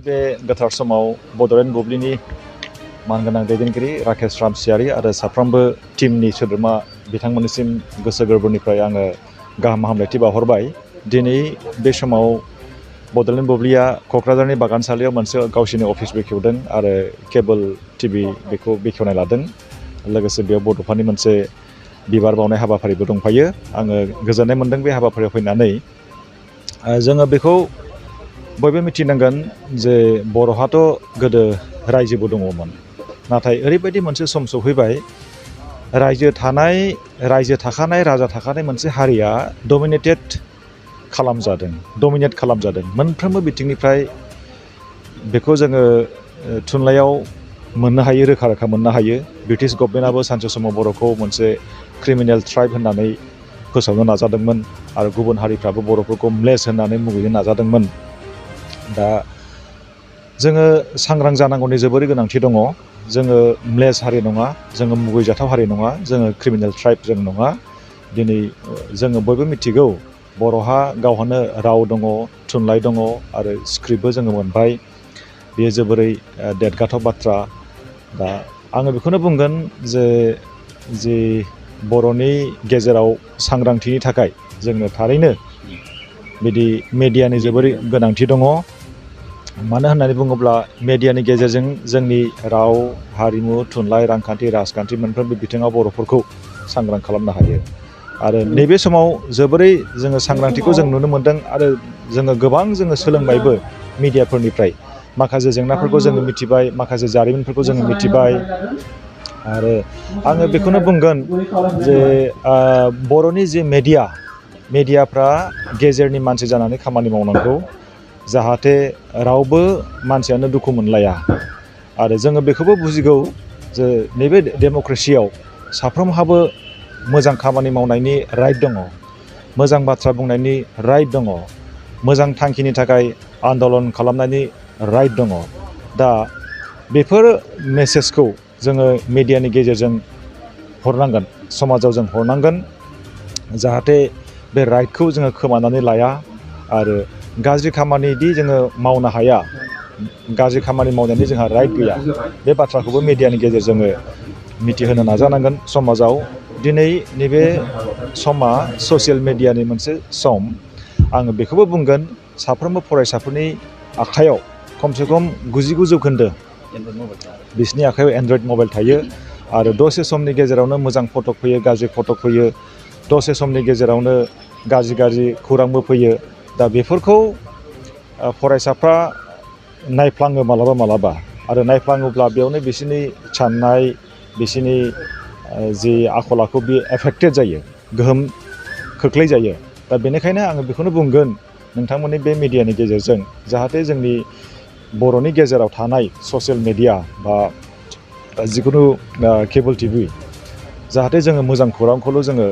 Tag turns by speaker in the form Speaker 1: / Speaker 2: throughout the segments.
Speaker 1: बे गोथार समाव बड'लेण्ड बुब्लिनि मानगोनां दैदेनगिरि राकेश रामसियारि आरो साफ्रोमबो टीमनि सोद्रोमा बिथांमोननिसिम गोसो गोरबोनिफ्राय आङो गाहाम हामलायथि बावहरबाय। दिनै बे समाव बड'लेण्ड बुब्लिया क'क्राझारनि बागानसालियाव मोनसे गावसिनि अफिस बेखेवदों आरो केबल टिभि बेखौ बेखेवनाय लादों। लोगोसे बेयाव बड'फानि मोनसे बिबार बावनाय हाबाफारिबो दंफायो। आङो गोजोननाय मोन्दों बे हाबाफारियाव फैनानै। जोङो बेखौ बयबो मिथिनांगोन जे बर'हाथ' गोदो रायजोबो दङमोन, नाथाय ओरैबायदि मोनसे सम सफैबाय रायजो थाखानाय राजा थाखानाय मोनसे हारिया डमिनेट खालामजादों मोनफ्रोमबो बिथिंनिफ्राय। बेखौ जोङो थुनलाइयाव मोननो हायो, रोखा रोखा मोननो हायो। ब्रिटिश गभर्नमेन्टआबो सानसे समाव बर'खौ मोनसे क्रिमिनेल ट्राइब होननानै फोसावनो नाजादोंमोन आरो गुबुन हारिफ्राबो बर'फोरखौ म्लेस होननानै मुगैनो नाजादोंमोन। दा जोङो सांग्रां जानांगौनि जोबोरै गोनांथि दङ। जोङो म्लेस हारि नङा, जोङो मुगैजाथाव हारि नङा, जोङो क्रिमिनेल ट्राइब जों नङा। दिनै जोङो बयबो मिथिगौ बर'हा गावहानो राव दङ, थुनलाइ दङ आरो स्क्रिप्टबो जोङो मोनबाय। बेयो जोबोरै देरगाथाव बाथ्रा। दा आङो बेखौनो बुंगोन जे बर'नि गेजेराव सांग्रांथिनि थाखाय जोंनो थारैनो बिदि मेडियानि जोबोरै गोनांथि दङ। मानो होननानै बुङोब्ला मेडियानि गेजेरजों जोंनि राव, हारिमु, थुनलाइ, रांखान्थि, राजखान्थि मोनफ्रोमबो बिथिङाव बर'फोरखौ सांग्रां खालामनो हायो। आरो नैबे समाव जोबोरै जोङो सांग्रांथिखौ जों नुनो मोन्दों आरो जोङो गोबां सोलोंबायबो मिडियाफोरनिफ्राय। माखासे जेंनाफोरखौ जोङो मिथिबाय, माखासे जारिमिनफोरखौ जोङो मिथिबाय। आरो आङो बेखौनो बुंगोन जे बर'नि जे मेडियाफ्रा गेजेरनि मानसि जानानै खामानि मावनांगौ, जाहाथे रावबो मानसियानो दुखु मोनलाया। आरो जोङो बेखौबो बुजिगौ जे नैबे डेम'क्रेसियाव साफ्रोमहाबो मोजां खामानि मावनायनि राइट दङ, मोजां बाथ्रा बुंनायनि राइट दङ, मोजां थांखिनि थाखाय आन्दलन खालामनायनि राइट दङ। दा बेफोर मेसेजखौ जोङो मेडियानि गेजेरजों हरनांगोन, समाजाव जों हरनांगोन, जाहाथे बे राइटखौ जोङो खोमानानै लाया आरो गाज्रि खामानिदि जोङो मावनो हाया, गाज्रि खामानि मावनायनि जोंहा राइट गैया, बे बाथ्राखौबो मेडियानि गेजेरजों मिथिहोनो नाजानांगोन समाजाव। दिनै नैबे समा ससियेल मेडियानि मोनसे सम। आङो बेखौबो बुंगोन साफ्रोमबो फरायसाफोरनि आखायाव खमसे खम 99% बिसोरनि आखायाव एन्ड्रइड मबाइल थायो आरो दसे समनि गेजेरावनो मोजां फटक फैयो, गाज्रि फटक फैयो, दसे समनि गेजेरावनो गाज्रि खौरांबो फैयो। दा बेफोरखौ फरायसाफ्रा नायफ्लाङो मालाबा आरो नायफ्लाङोब्ला बेयावनो बिसोरनि साननाय, बिसोरनि जि आखल आखु बे एफेक्टेड जायो, गोहोम खोख्लैजायो। दा बेनिखायनो आङो बेखौनो बुंगोन नोंथांमोननि बे मिडियानि गेजेरजों जाहाथे जोंनि बर'नि गेजेराव थानाय ससियेल मेडिया बा जिखुनु केबल टिभि, जाहाथे जोङो मोजां खौरांखौल' जोङो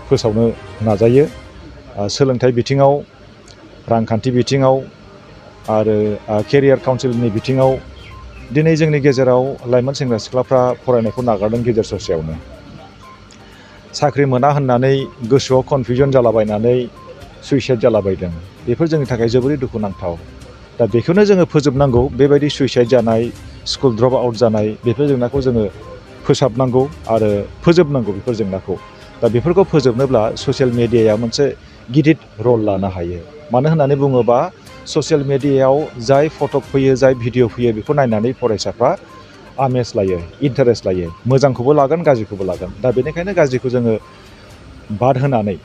Speaker 1: फोसावनो नाजायो। सोलोंथाइ बिथिङाव, रांखान्थि बिथिङाव आरो केरियार काउन्सिलिंनि बिथिङाव दिनै जोंनि गेजेराव लाइमोन सेंग्रा सिख्लाफ्रा फरायनायखौ नागारदों गेजेर ससेयावनो। साख्रि मोना होननानै गोसोआव कनफिउजन जालाबायनानै सुइसाइड जालाबायदों। बेफोर जोंनि थाखाय जोबोरै दुखुनांथाव। दा बेखौनो जोङो फोजोबनांगौ। बेबायदि सुइसाइड जानाय, स्कुल ड्रप आउट जानाय, बेफोर जेंनाखौ जोङो फोसाबनांगौ आरो फोजोबनांगौ बेफोर जेंनाखौ। दा बेफोरखौ फोजोबनोब्ला ससियेल मेडियाया मोनसे गिदिर रल लानो हायो। मानो होननानै बुङोबा ससियेल मेडियायाव जाय फटक फैयो, जाय भिडिअ फैयो, बेखौ नायनानै फरायसाफ्रा आमेज लायो, इन्टारेस्ट लायो। मोजांखौबो लागोन, गाज्रिखौबो लागोन। दा बेनिखायनो गाज्रिखौ जोङो बाद होनानै